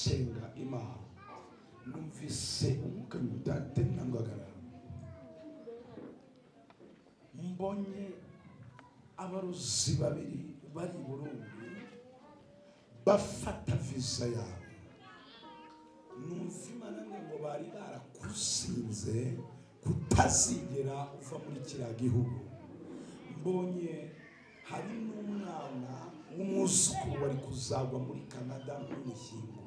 Gusenga Imana, numvise umwuka mudatenangagara, mbonye abarozi babiri bari i Burundi bafata visa yawe. Numva Imana ngo bari barakuzinze kutazigera uva muri kiriya gihugu. Mbonye hari n'umwana w'umwuzukuru wari kuzagwa muri Canada nk'umushyingure,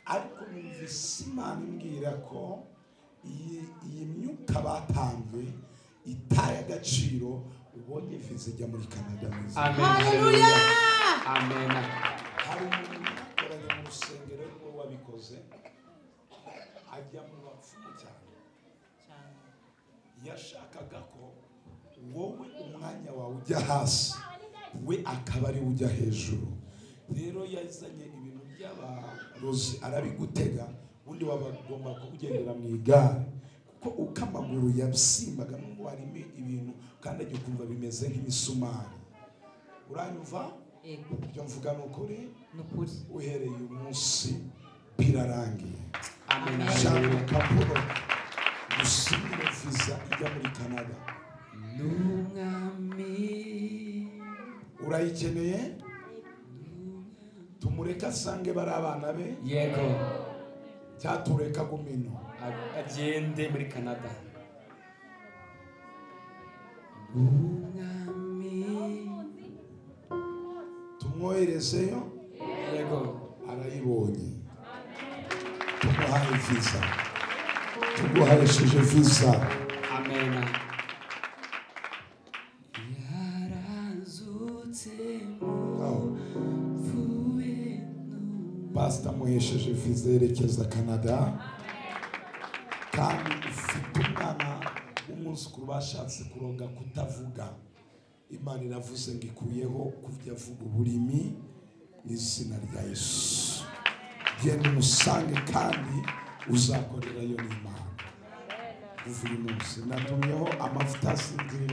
ariko numvise Imana imbwira ko iyi myuka batanze itaye agaciro, ubonye viza ijya muri Canada neza. Amen. Haleluya. Amen. Hari umuntu mwakoranye mu rusengero, we wabikoze, ajya mu bapfumu cyane. Yashakaga ko wowe umwanya wawe ujya hasi, we akaba ari we ujya hejuru. Rero yazanye ibintu by'abarozi arabigutega. Ubundi wabagomba kugendera mu igare, kuko uko amaguru yabyimbaga, nubwo harimo ibintu kandi ajya ukumva bimeze nk'imisumari. Uranyumva? Yego. Ibyo mvuga ni ukuri? Ni ukuri. Uhereye uyu munsi birarangiye. Amen. Shaka urupapuro gusinyire visa ijya muri Canada. N'umwami. Urayikeneye? Tumureke asange bari abana be? Yego. Cyatureka gumino? Agende muri Canada. Umwami. Tumwoherezeyo? Yego. Arayibonye. Tumuhaye visa, tuguhesheje visa. Amen. Yarazutse. Aho. Mupfuye. Pasita amuhesheje visa yerekeza Canada. Kandi ufite umwana w'umwuzukuru bashatse kuroga kutavuga. Imana iravuze ngo ikuyeho kujya avuga uburimi mu izina rya Yesu. Genda umusange kandi uzakorerayo n'Imana. Kuva uyu munsi natumyeho amavuta asinzirira.